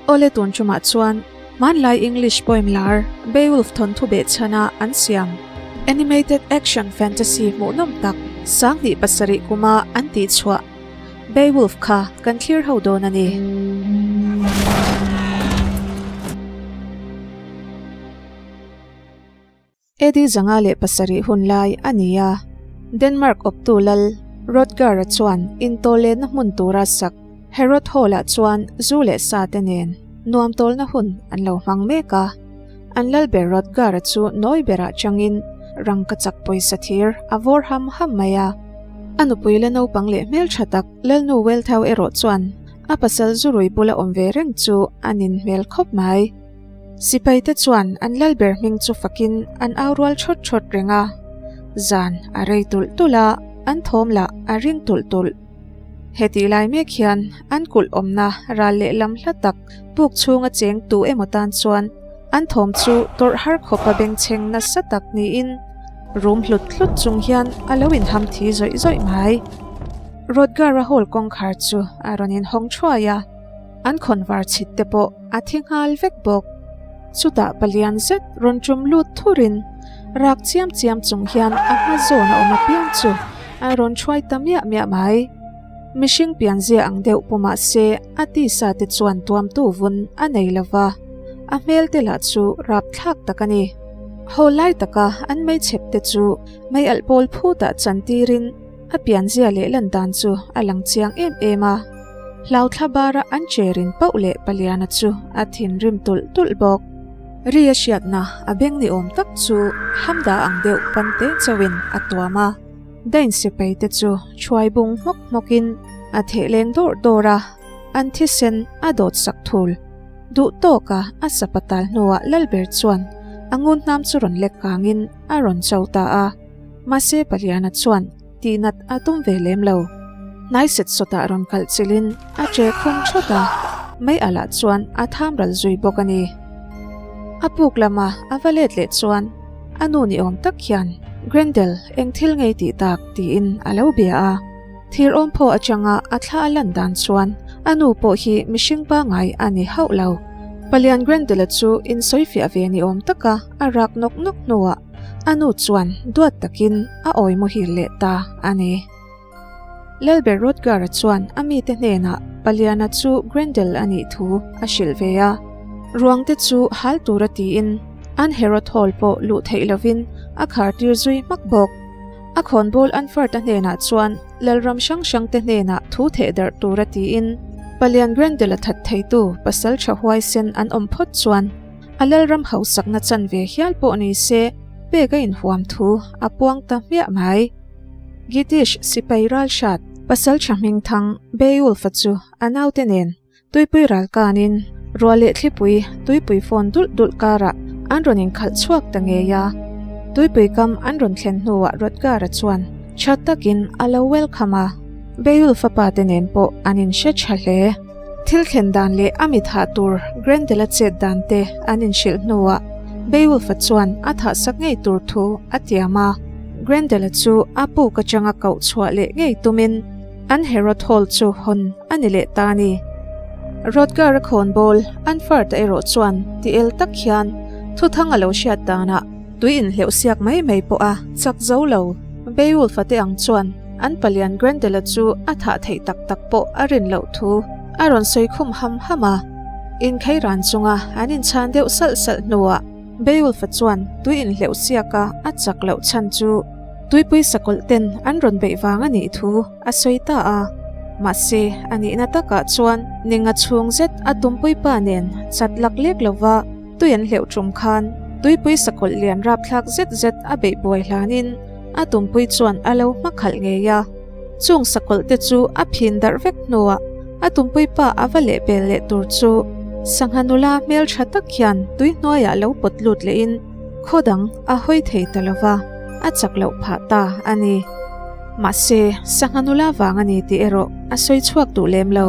Awle tun tumah chuan hmanlai English poem lar Beowulf thawnthu behchhana an siam animated action fantasy hmuhnawm tak 2007 kuma an tihchhuah Beowulf kha kan thlir ho dawn a ni. AD 507 hun lai a ni a, Denmark awptu lal Rodgar-a chuan intawllenna hmun tura sak Herod Hall-ah chuan zu leh sa te nen nuamtawlna hun an lo hmang mek a. An lal ber Rodgar-a chu nawi berah changin rangkachak pawisa thir a vawr ham ham mai a. A nupui la naupang leh hmeltha tak Lalnu Welthau erawh chuan a pasal zurui bula awm ve reng chu a nin hmel khawp mai. Sipaite chuan an lalber hming chu fakin an au rual thawt thawt reng a, zan a rei tulh tulh a, an thawm lah a ring tulh tulh. Hetih lai mek hian an kulh awmna ral lehlam hla tak puk chhunga cheng tu emaw tan chuan an thawm chu tawrh har khawpa bengchheng nasa tak niin rum hlut hlut chung hian a lo inham thi zawih zawih mai. Rodgar-a hall kawngkhar chu a rawn inhawng thuai a, an khawnvar chhit te pawh a thi nghal vek bawk. Chutah palian zet rawn tum lut thurin rak chiam chiam chung hian a hma zawn a awm apiang chu a rawn hruai ta miah miah mai. Mihring pianzia ang deuh pawh mah se a tisa te chuan tuamtu vun a nei lo va, a hmel te lah chu rapthlak tak a ni. Haw lai taka an meichhep te chu mei alh pawl phutah chantirin A pianzia leh lan dan chu a lang chiang em em a, hlauthla bara an cherin pauh leh paliana chu a thinrim tulh tulh bawk. Ria hriatna a beng ni awm tak chu hamda ang deuh pan te chauhin a tuam a, Dain sipai te chu chhuai bung hmawk hmawkin a theh leng dawrh dawrh a, an thisen a dawt sak thul. Duh tawka a sapatal hnuah Lalber chuan a ngun hnam chu rawn lek kangin a rawn cho ta a. Mahse Paliana chuan tihnat a tum ve lem lo. Hnai set sawtah rawn kalh chilhin a che khum thawt a, mei alah chuan a tham ral zui bawk a ni. A puk lama a va let leh chuan a nu ni awm tak hian Grendel eng thil ngei tih tak tiin a lo bia a. Thir awm phaw atanga a thla a lan dan chuan a nu pawh hi mihring pangai a ni hauh lo. Palian Grendel-a chu insawifiah ve ni awm taka a rak nawk nawk hnuah A nu chuan duat takin a awi muhil leh ta a ni. Lalber Rodgar-a chuan a mite hnenah Paliana chu Grendel a nih thu a hrilh ve a. Ruangte chu hal tura tiin an Herod Hall pawh luh theih lovin a khar tir zui hmak bawk. A khawnbawl Anfert-a hnenah chuan Lalram hrang hrangte hnenah thu theh darh tura tiin Palian Grendel-a that theitu pasal tha huaisen an awm phawt chuan A lalram hausakna chanve hial pawh ni se, pek a inhuam thu a puang ta hmiah mai. Gitish sipai ral hrat, pasal tha hming thang Beowulf-a chu a naute nen tuipui ral kanin ruah leh thlipui tuipui fawn dulh dulh karah an rawn inkhalh chhuak ta ngei a. Tuipui kam an rawn thlen hnuah Rodgar-a chuan tha takin a lo welcome a, Beowulf-a pa te nen pawh an inhre tha hle. Thil thlen dan leh a mi thah tur Grendel-a chet dan te an inhrilh hnuah Beowulf-a chuan a thah sak ngei tur thu a tiam a. Grendel-a chu a puk atanga koh chhuah leh ngei tumin an Herod Hall chu hawn a ni leh ta a ni. Rodgar-a khawnbawl Anfart-a erawh chuan ti el tak hian thuthang a lo hriat danah tui inhleuh siak mai mai pawh a chak zo lo. Beowulf-a te ang chuan An palian Grendel-a chu a thah theih tak tak pawh a rin loh thu a rawn sawi khum ham ham a. Inkhei ran chunga an inchhan deuh salh salh hnuah Beowulf-a chuan tui inhleuh siaka a chak loh chhan chu tuipui sakawlh ten an rawn beih vang a nih thu a sawi ta a. Mahse, a nihna takah chuan ninga chhung zet a tumpuipa nen chat lak lek lova tui an hleuh tum khan tuipui sakawlh lian rapthlak zet zet a beih buai hlanin A tumpui chuan a lo hma khalh ngei a, chung sakawlh te chu a phin darh vek hnuah a tumpui pa a va leh pel leh tur chu sangha nula hmel tha tak hian tui hnuaiah lo pawt lut lehin khaw dang a hawi thei ta lo va, a chak loh phah ta a ni. Mahse, sangha nula vang a ni tih erawh a sawi chhuak duh lem lo.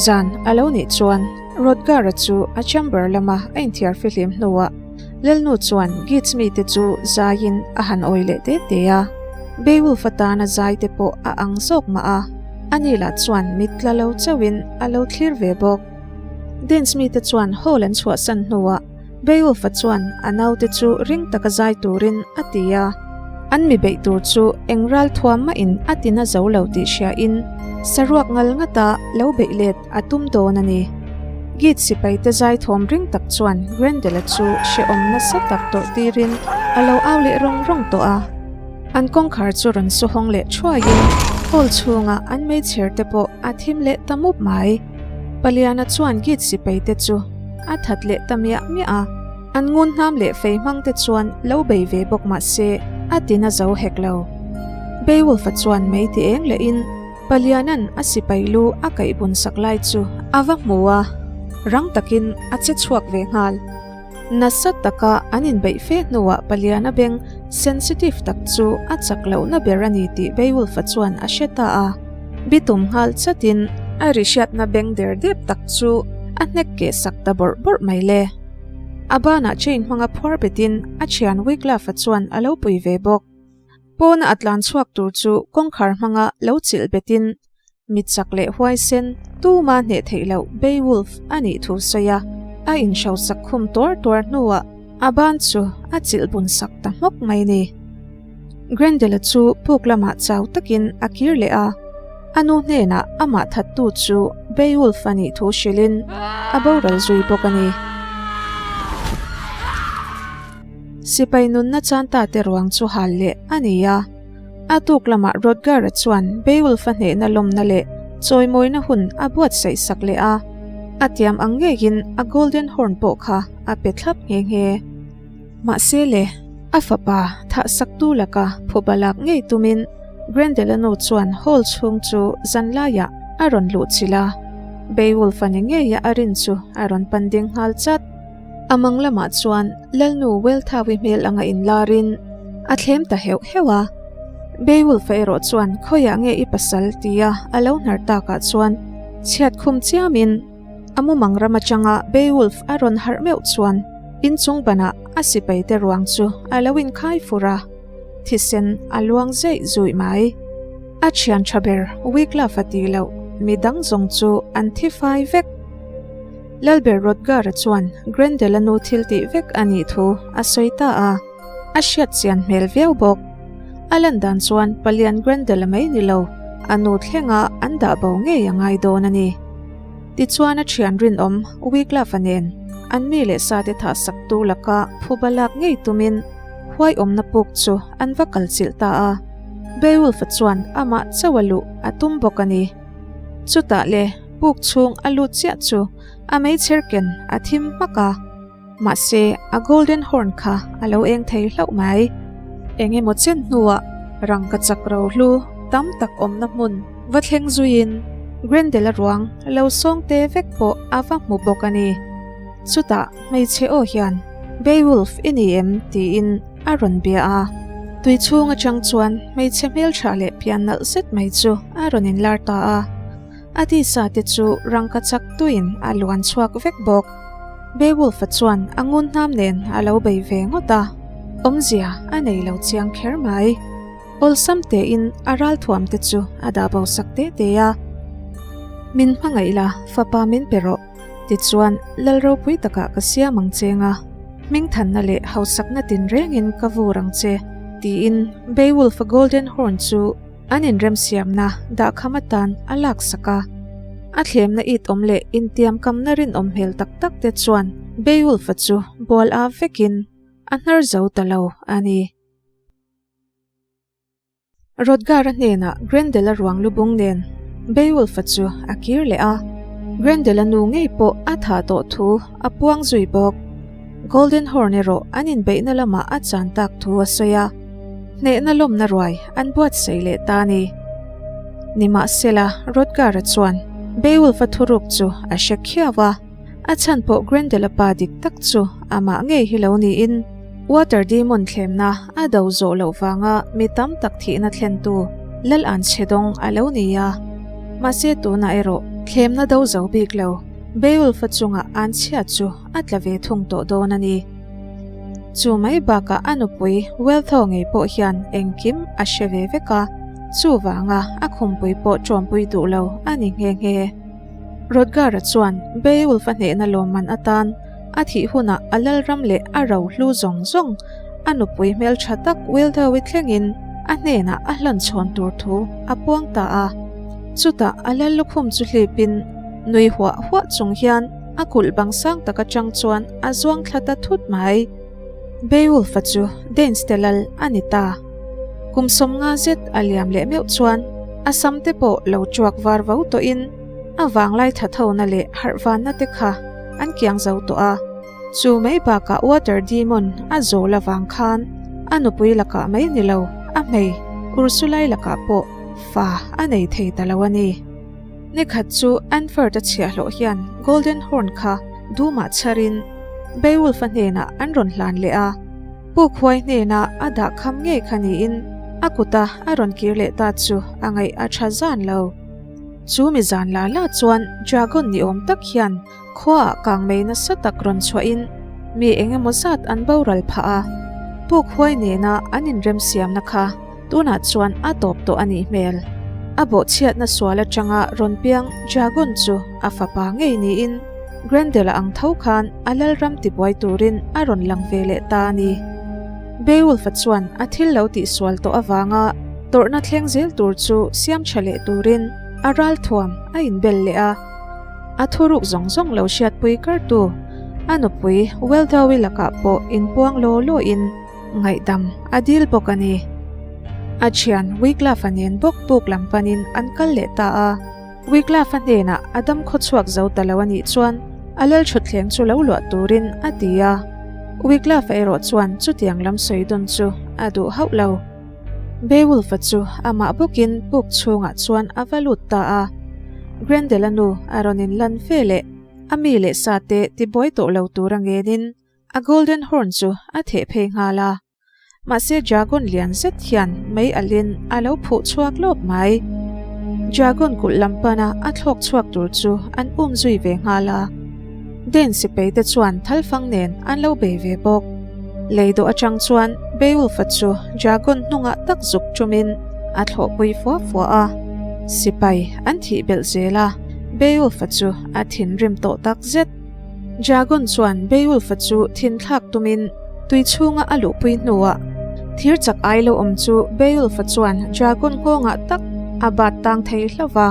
Zan a lo nih chuan Rodgar-a chu a chamber lama a inthiar fihlim hnuah, Lalnu chuan Gits mite chu zaiin a han awi leh te te a, Beowulf atana zai te pawh a ang zawk mah a, ani lah chuan mit tla lo chauhin a lo thlir ve bawk. Dance mite chuan hall an chhuahsan hnuah Beowulf-a chuan a naute chu ring taka zai turin a ti a. An mi beih tur chu eng ral thuam mahin a tina zo lo tih hriain saruak ngal ngata lo beih let a tum dawn a ni. Git sipaite zai thawm ring tak chuan Grendel-a chu hrehawm nasa tak tawrh tirin a lo au leh rawng rawng tawh a. An kawngkhar chu rawn su hawng leh thuaiin hall chhunga an meichher te pawh a thim leh ta mup mai. Paliana chuan Git sipaite chu a that leh ta miah miah a. An ngun hnam leh fei hmang te chuan lo bei ve bawk mah se a tina zo hek lo. Beowulf-a chuan mei ti eng lehin Paliana'n a sipai lu a kaih bun sak lai chu a va hmu a, rang takin a che chhuak ve nghal. Nasa taka an inbeih fe hnuah Paliana beng sensitive tak chu a chak lohna ber a ni tih Beowulf-a chuan a hre ta a. Bitum nghal chatin a ri hriatna beng der dep tak chu a hnek keh sak ta bawrh bawrh mai le. A banah chain hmanga phuar betin a thian Wiglaf-a chuan a lo pui ve bawk. Pawna a tlan chhuak tur chu kawngkhar hmanga lo chilh betin mi chak leh huaisen tuma hneh theih loh Beowulf a nih thu sawi a, a inhrosak khum tuar tuar hnuah a ban chu a chilh bun sak ta hmawk mai ni. Grendel-a chu puk lamah chau takin a kir leh a, a nu hnenah amah thattu chu Beowulf a nih thu hrilhin a boral zui bawk a ni. Sipai nunna chanta te ruang chu hal leh a ni a, a tuk lamah Rodgar-a chuan Beowulf-a hnehna lawmna leh chawimawina hun a buatsaih sak leh a, a tiam ang ngeiin a Golden Horn pawh kha a pe thlap nghe nghe. Mahse le, a fapa thahsaktu laka phuba lak ngei tumin Grendel-a nu chuan hall chhung chu zanlaiah a rawn luh chilh a, Beowulf-a ni ngeia a rin chu a rawn pan ding nghal chat. A mang lamah chuan Lalnu Welthawi hmel anga inlarin a thlem ta heuh heuh a. Beowulf-a erawh chuan khawiah nge i pasal tia a lo hnar takah chuan chhiat khum chiamin, A mumang ram atanga Beowulf a rawn harh meuh chuan inchung banah a sipaite ruang chu a lo inkhai fur a, thisen a luang zeih zuih mai. A thian tha ber Wiglaf a tih loh mi dang zawng chu an thi fai vek. Lalber Hrothgar-a chuan Grendel-a nu thil tih vek a nih thu a sawi ta a, a hriat chian hmel viau bawk. A lan dan chuan Palian Grendel-a mai ni lo, a nu thlenga an dah bo ngei a ngai dawn a ni. Tichuan a thian rinawm Wiglaf-a nen an mi leh sate thah saktu laka phuba lak ngei tumin huaiawmna puk chu an va kal chilh ta a. Beowulf-a chuan amah chauh a luh a tum bawk a ni. Chutah le puk chhung a lut chiah chu a meichher ken a thim hmak a. Mahse, a golden horn kha a lo eng thei hlauh mai. Eng emaw chen hnuah rangka chak ro hlu tam tak awmna hmun va thleng zuiin Grendel-a ruang lo sawng te vek pawh a va hmu bawk a ni. Chutah hmeichhe aw hian, Beowulf i ni em? tiin a rawn bia a. Tui chhung atang chuan hmeichhe hmeltha leh pian nalh zet mai chu a rawn inlar ta a. A tisa te chu rangka chak tuin a luan chhuak vek bawk. Beowulf-a chuan a ngun hnam nen a lo bei ve ngawt a, awmzia a nei lo chiang kher mai. Awlsam tein a ralthuam te chu a dah bo sak te te a. Min hmangaih la, fapa min pe rawh, tichuan lal ropui takah ka siam ang che nga, hmingthanna leh hausakna tinrengin ka vur ang che, tiin Beowulf-a golden horn chu An inremsiamna dahkham atan a laksak a. A thlemna it awm leh intiamkamna rinawm hmel tak tak te chuan Beowulf-a chu bual a vekin a hnar zo ta lo a ni. Hrothgar-a hnenah Grendel-a ruang lubung nen Beowulf-a chu a kir leh a, Grendel-a nu ngei pawh a thah tawh thu a puang zui bawk. Golden Horn erawh an inbeihna lamah a chan tak thu a sawi a, hnehna lawmna ruai an buatsaih leh ta a ni. Nimahsela, Hrothgar-a chuan Beowulf-a thuruk chu a hre khiau a, a chhan pawh Grendel-a pa dik tak chu amah ngei hi lo niin Water Demon thlemna a do zawh loh vanga mi tam tak thihna thlentu Lal Anchhedawng a lo ni a. Mahse tunah erawh thlemna do zo bik lo Beowulf-a chunga anchhia chu a tla ve thung tawh dawn a ni. Chu mai bakah a nupui Welthaw ngei pawh hian engkim a hre ve vek a, chuvanga a khumpui pawh ṭawmpui duh lo a ni nghe nghe. Rodgar-a chuan Beowulf-a hnehna lawmman atan a thih hunah a lalram leh a rohlu zawng zawng a nupui hmeltha tak Wildawi thlengin a hnenah a hlan chhawn tur thu a puang ta a. Chutah a lal lukhum chu hlipin nui huah huah chung hian a kulh bang sang tak atang chuan a zuang thla ta thut mai. Beowulf-a chu Danes te lal a ni ta. Kum 50 zet a liam leh meuh chuan a sam te pawh lo tuak var vo tawhin a vanglai tha thona leh harhvanna te kha an kiang zo tawh a. Chu mai bakah Water Demon a zawl avang khan a nupui lakah mai ni lo, a hmei Ursulai lakah pawh fa a nei thei ta lo a ni. Nikhat chu Anford a chhiahhlawh hian Golden Horn kha dumah chharin Beowulf-a hnenah an rawn hlan leh a. Puk huai hnena a dah kham ngei kha niin a kuta a rawn kir leh ta chu a ngaih a tha zan lo. Chu mi zan la la chuan Dragon ni awm tak hian Khuaah kangmei nasa tak rawn chhuahin mi eng emaw zat an boral phah a, puk huai nena an inremsiamna kha tunah chuan a tawp tawh a nih hmel. A bawhchhiatna sual atanga rawn piang Dragon chu a fapa ngei niin Grendel-a ang tho khan a lalram tibuai turin a rawn lang ve leh ta a ni. Beowulf-a chuan a thil lo tihsual tawh avanga tawrhna thleng zel tur chu siam tha leh turin a ralthuam a inbel leh a. A thuruk zawng zawng lo hriatpui kartu a nupui Weldawi lakah pawh inpuang law lawin ngaihdam a dil bawk a ni. A thian Wiglaf-a nen bawk buk lam panin an kal leh ta a. Wiglaf-a hnenah a dam khawchhuak zo ta lo a nih chuan a lalthutthleng chu lo luah turin a ti a. Wiglaf-a erawh chuan chutiang lam sawi dawn chu a duh hauh lo. Beowulf-a chu amah bawkin puk chhungah chuan a va lut ta a. Grendel-a nu a rawn inlan fe leh a mi leh sa te tibuai tawh lo tur a ngenin a Golden Horn chu a theh phei nghal a. Mahse dragon lian zet hian mei alin a lo phuh chhuak lawp mai. Dragon kulh lam pana a thlawk chhuak tur chu an um zui ve nghal a. Dane sipai te chuan thalfang nen an lo bei ve bawk. Lei dawh atang chuan Beowulf-a chu dragon hnungah tak zuk tumin a thlawhpui fua fua a. Sipai an thih belh zel a, Beowulf-a chu a thinrim tawh tak zet. Dragon chuan Beowulf-a chu thinthlak tumin tui chhunga a luhpui hnuah thir chak ai lo awm chu Beowulf-a chuan dragon nghawngah tak a bat tang thei hlauh va.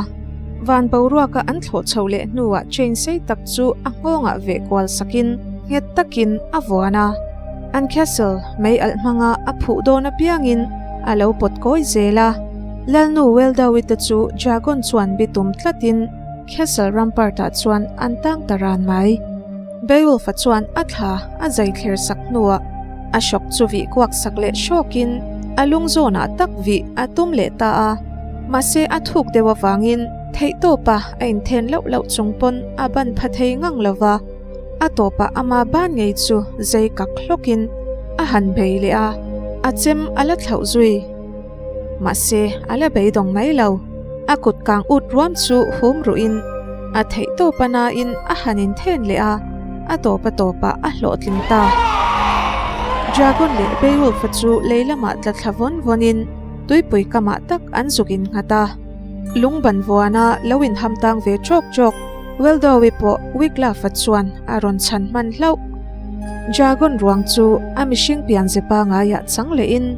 Van boruaka an thlawh chho leh hnuah chain sei tak chu a nghawngah veh kual sakin nghet takin a vuan a. An castle mei alh hmanga a phuh dawn apiangin a lo pawt kawi zel a. Lalnu Weldawi te chu dragon chuan bitum tlatin castle rampart ah chuan an tang ta ran mai. Beowulf-a chuan a thla a zai thler sak hnuah a hrawk chu vih kuak sak leh hrawkin a lung zawnah tak vih a tum leh ta a. Mahse a thuk deuh avangin theihtawpa a inthen loh loh chung pawn a ban pha thei ngang lo va, a tawpah ama ban ngei chu zei kak hlawkin a han bei leh a, a chem a la thlauh zui. Mahse a la beidawng mai lo, a kut kang ut ruam chu hum ruhin a theihtawpa nain a han inthen leh a, a tawp a tawpah a hlawhtling ta. Dragon leh Beowulf-a chu lei lamah tla thla vawn vawnin, Tuipui kamah tak an zuk in nghat a, lung ban vuana lo in ham tang ve trawk trawk Weldowi pawh Wiglaf-a chuan a rawn chhan hman hlauh. Dragon ruang chu a mihring pianze pangaiah chang lehin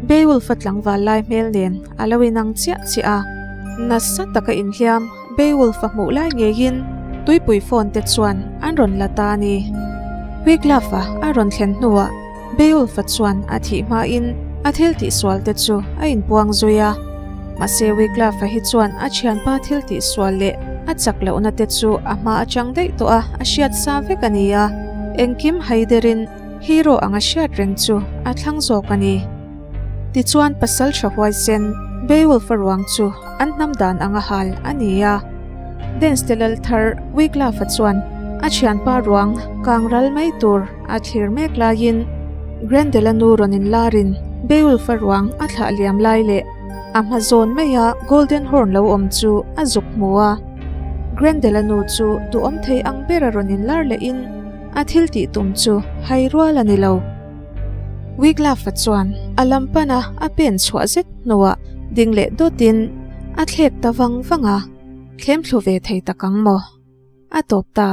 Beowulf-a tlangval lai hmel nen a lo inang chiah chiah a, nasa taka inhliam Beowulf-a hmuh lai ngeiin tuipui phone te chuan an rawn la ta a ni. Wiglaf-a a rawn thlen hnuah Beowulf-a chuan a thih hmain a thil tihsual te chu a inpuang zui a. Mahse Wiglaf-a hi chuan a thianpa thil tihsual leh a chak lohna te chu a hma atang daih tawh a, a hriat sa vek a ni a. Engkim haiderin hero anga hriat reng chu a thlang zawk a ni. Tichuan pasal tha huaisen Beowulf-a ruang chu an hnam dan anga hal a ni a. Dance te lal thar Wiglaf-a chuan a thianpa ruang kang ral mai tur A thlir mek laiin Grendel-a nu rawn inlarin Beowulf-a ruang a thlah liam lai leh a hma zawn maia Golden Horn lo awm chu a zuk hmu a. Grendel-a nu chu duhawm thei ang bera rawn inlar lehin a thil tih tum chu hai rual a ni lo. Wiglaf-a chuan a lam pana a pen chhuah zet hnuah ding leh dawtin a thlek ta vang vang a, thlem thlu ve thei tak ang maw? A tawp ta.